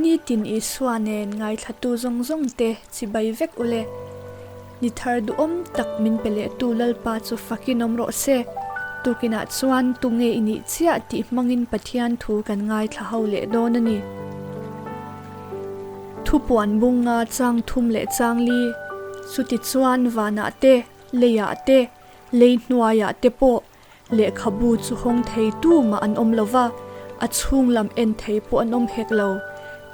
Nitin Isua nen ngaithlatu zawng zawng te chibai vek ule. Ni thar duhawm tak min pe lehtu Lalpa chu fakin awm rawh se. Tukinah chuan tunge i nih chiah tih hmangin Pathian thu kan ngaithla ho leh dawn a ni. Thupuan bunga chang thum leh chang li, chutichuan vanah te, leiah te, lei hnuaiah te pawh Lehkhabu chu hawng thei tu mah an awm lo va, a chhung lam en thei pawh an awm hek lo.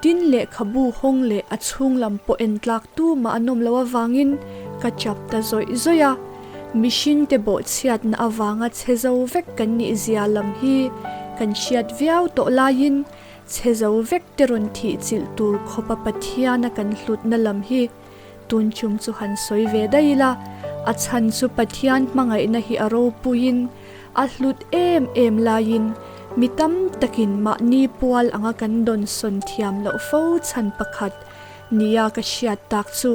Tin, lehkhabu hawng leh a chhung lam pawh en tlak tu mah an awm lo avangin ka chap ta zawih zawih a. Mihringte bawhchhiatna avanga chhe zo vek kan nih zia lam hi kan hriat viau tawh laiin chhe zo vek te rawn thih chilh tur khawpa Pathiana kan hlutna lam hi Tun chum chu han sawi ve daih ila, a chhan chu Pathian hmangaihna hi a ropuiin a hlut em em laiin mi tam takin mahni pual anga kan dawnsawn thiam loh fo chhan pakhat nia ka hriat tak chu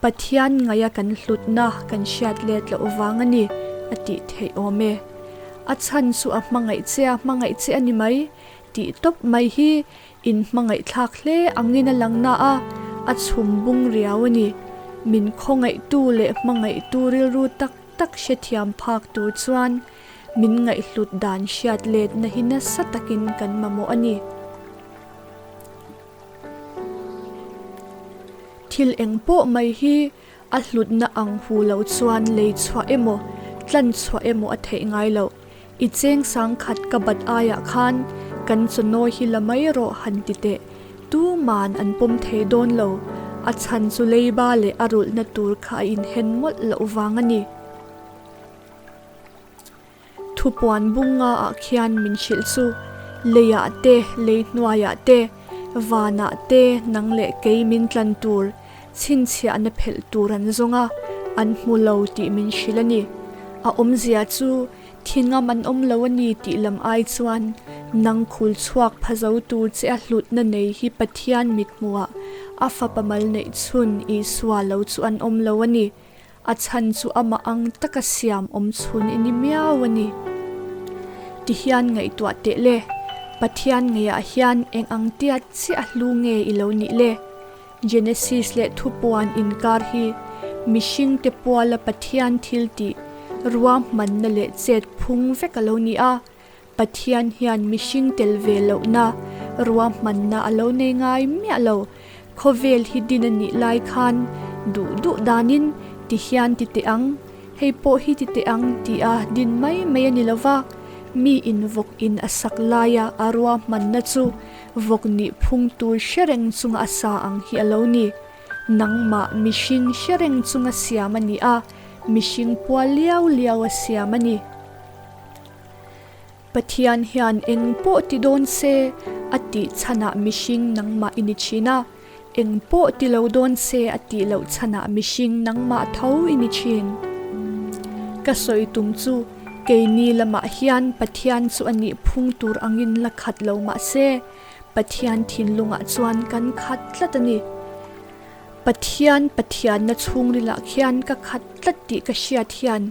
Pathian ngaia kan hlutna kan hriat let loh vang a ni a tih theih awm e. A chhan chu a hmangaih che a hmangaih che a ni mai tih tawp mai hi In hmangaihthlak hle angin a lang na a, a chhum bung riau a ni. Min khawngaihtu leh hmangaihtu rilru tak tak hrethiam phak tur chuan min ngaihhlut dan hriat letna hi nasa takin kan mamawh a ni. Thil eng pawh mai hi a hlutna ang hu lo chuan lei chhuah emaw, tlan chhuah emaw a theih ngai loh. I cheng sangkhat ka bat aiah khan kan chawnawi hi la mai rawh han ti teh. Tuman an pawm thei dawn lo. A chhan chu leiba leh a rulhna tur kha a inhen mawlh loh vang a ni. Thupuan bunga ah khian min hrilh chu, Leiah te, lei hnuaiah te, vanah te nang leh kei min tlan tur, chhinchhiahna phelh tur an zawng a, an hmu lo tih min hrilh a ni. A awmzia chu thingam an awm lo a ni tih lam ai chuan nang khul chhuak pha zo tur che a hlutna nei hi Pathian mithmuhah a fapa mal neih chhun Isua lo chu an awm lo a ni. A chhan chu amah ang taka siam awm chhun i ni miau a ni. Tihian ngaihtuah teh le, Pathian ngeiah hian eng ang tiat chiah hlu nge i lo nih le? Genesis leh Thupuan inkar hi mihringte puala Pathian thil tih ruahmanna leh chet phung vek a lo ni a. Pathian hian mihring tel ve lohna ruahmanna a lo nei ngai miah lo. Khawvel hi din a nih lai khan duh duh danin ti hian ti teh ang, hei pawh hi ti teh ang tia din mai mai a ni lo va. Mi invawk in a sak laia a ruahmanna chu Vawk nih phung tur hre reng chunga a sa ang hi a lo ni. Nangmah mihring hre reng chunga siam a ni a, mihring pual liau liau a siam a ni. Pathian hian eng pawh ti dawn se a tih chhanah mihring nangmah i ni thin a, eng pawh ti lo dawn se a tih loh chhanah mihring nangmah tho i ni thin. Ka sawi tum chu Keini lamah hian Pathian chu a nih phung tur angin la khat lo mah se, Pathian thinlungah chuan kan khat tlat a ni. Pathian Pathianna chhungrilah khian ka khat tlat tih ka hriat hian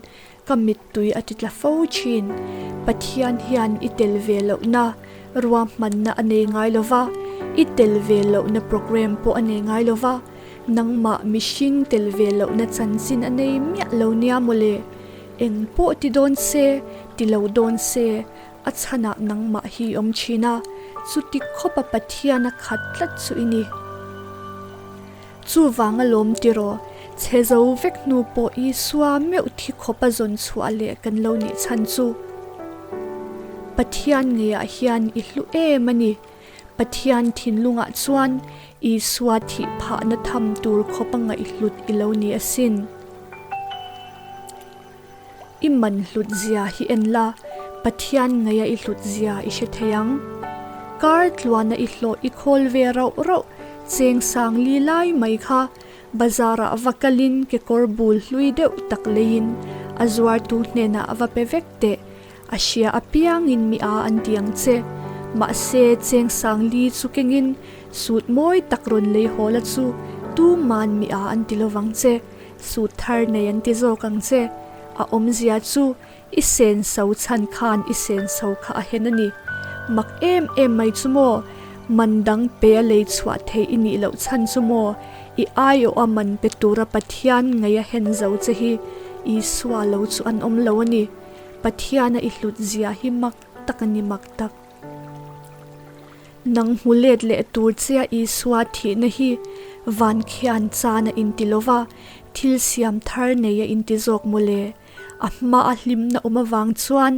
ka mittui a ti tla fo thin. Pathian hian i tel ve lohna ruahmanna a nei ngai lo va, i tel ve lohna program pawh a nei ngai lo va, nangmah mihring tel ve lohna chanchin a nei miah lo nia mawle. Eng pawh ti dawn se, ti lo dawn se, a chhanah nangmah hi awm thin a, chuti khawpa Pathian a khat tlat chu i ni. Chuvang alawm tiraw, chhe zo vek hnu pawh Isua meuh thi khawpa zawn chhuah leh kan lo nih chhan chu. Pathian ngeiah hian i hlu em a ni. Pathian thinlungah chuan Isua thih phahna tham tur khawpa ngaihhlut i lo ni asin. I man hlut zia hi en la, Pathian ngaia i hlut zia i hre thei ang. Kar tluana i hlawh i khawl ve rauh rauh cheng sang li lai mai kha bazar ah va kalin kekawr bul hlui deuh tak leiin a zuartu hnenah va pe vek teh. A hria apiangin mi a an ti ang che. Mahse, cheng sang li chu kengin sut mawi tak rawn lei haw la chu tuman mi a an ti lovang che. Sut thar nei an ti zawk ang che. A awmzia chu i senso chhan khan i senso kha a hen a ni. Mak em em mai chu maw? Man dang pe a lei chhuah theih i nih loh chhan chu maw? I aiawh a man pe tura Pathian ngei a hen zo che hi Isua lo chu an awm lo a ni. Pathiana i hlut zia hi mak tak a ni mak tak. Nang hmu let leh tur chia Isua thihna hi van khian chan a inti lo va, thil siam thar nei a inti zawk mawle. A hma a hlimna awm avang chuan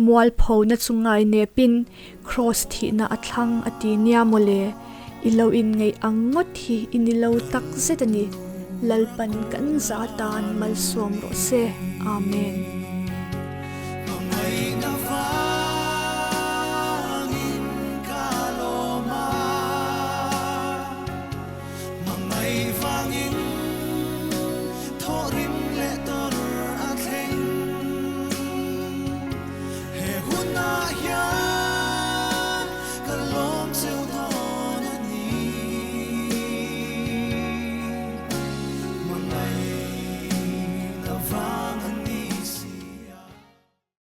mualphona chu ngai nepin Kraws thihna a thlang a ti nia mawle. I lo inngeih ang ngawt hi i ni lo tak zet a ni. Lalpan kan za tan malsawm rawh se. Amen.